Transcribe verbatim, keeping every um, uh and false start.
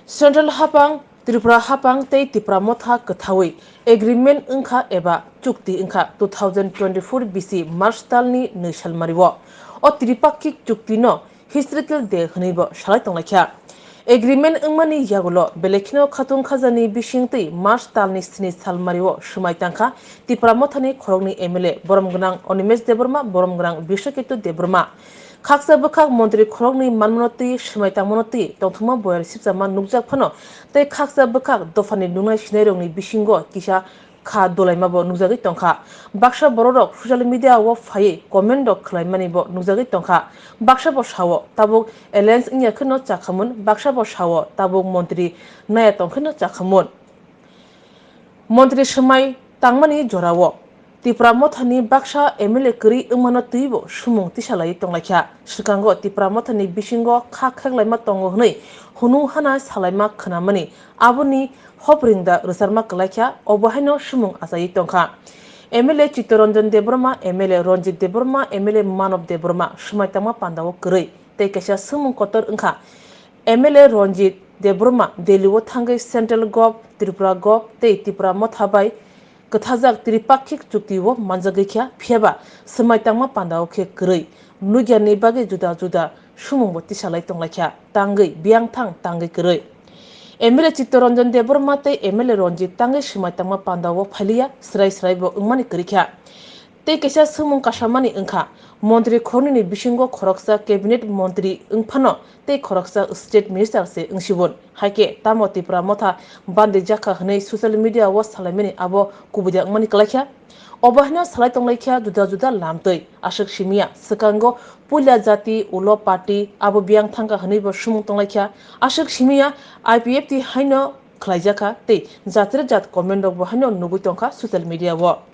Central hapang, Tripura hapang tei Tipra motha kwthawi agreement wngkha eba chukti wngkha two thousand twenty-four bisi March talni nwi salmario. O tripakhik chuktino historical day hwnwibo salai tonglaikha. Agreement wngmani yagulo belai kheno khatung khajani bisingtwi March talni sni salmario swmai tangkha Tipra mothani khoroknwi M L A borom gwnang Animesh Debbarma, borom gwnang Biswaketu Debbarma. Khaksa bwkhak montri khoroknwi manmano twi swmai tangmano twi tongthokma boyar sipchama nukjak phano tei khaksa bwkhak dophani nungnai sinairokni bisingo kisa kha dolaimabo nukjagwi tongkha. Baksa bororok social media o phaiwi comment rok khwlaimanibo nukjagwi tongkha. Baksa bo sao, tabuk alliance wngya kheno chakhamun, baksa bo sao, tabuk montri naya tong kheno chakhamun. Montri swmai tangmani jorao Tipra mothani baksa M L A kwrwi wngmano twibo sumung tisalaiwi tonglaikha. Swkango Tipra mothani bisingo kha kheklaima tongo hwnwi hunu hana salaima khnamani aboni hopringda rwcharma kwlaikha, obo haino sumung achaiwi tongkha. M L A Chittaranjan Debbarma, M L A Ranjit Debbarma, M L A Manav Debbarma swmai tangma pandao kwrwi tei kaisa swngmung kotor wngkha. M L A Ranjit Debbarma Delhi o thangwi Central Gov, Tripura Gov tei Tipra motha bai kwthajak tripakhik chukti o manjagwi kha, phiyaba swmai tangma pandao khe kwrwi. Nukya ni bagwi juda juda sumung bo tisalai tonglaikha, tangwi biyang thang tangwi kwrwi. M L A Chittaranjan Debbarma tei M L A Ranjit tangwi swmai tangma pandao phailiya, srai srai bo wngmani kwrwi kha. Tei kaisa swngmung kasamani wngkha, montri khoroknwini bisingo khoroksa cabinet montri wngphano tei khoroksa state minister se wngsibun. Haikhe tamo Tipra motha bandi jakha hwnwi social media o salaimani abo kubui da wngmani kwlaikha. Obo haino salai tonglaikha juda juda lamtwi. Aswk simiya swkango puila jati ulo party abo biyang thangkha hwnwibo sumung tonglaikha. Aswk simiya I P F T haino khwlaijakha tei jatire jat comment rokbo haino nugwi tongkha social media o.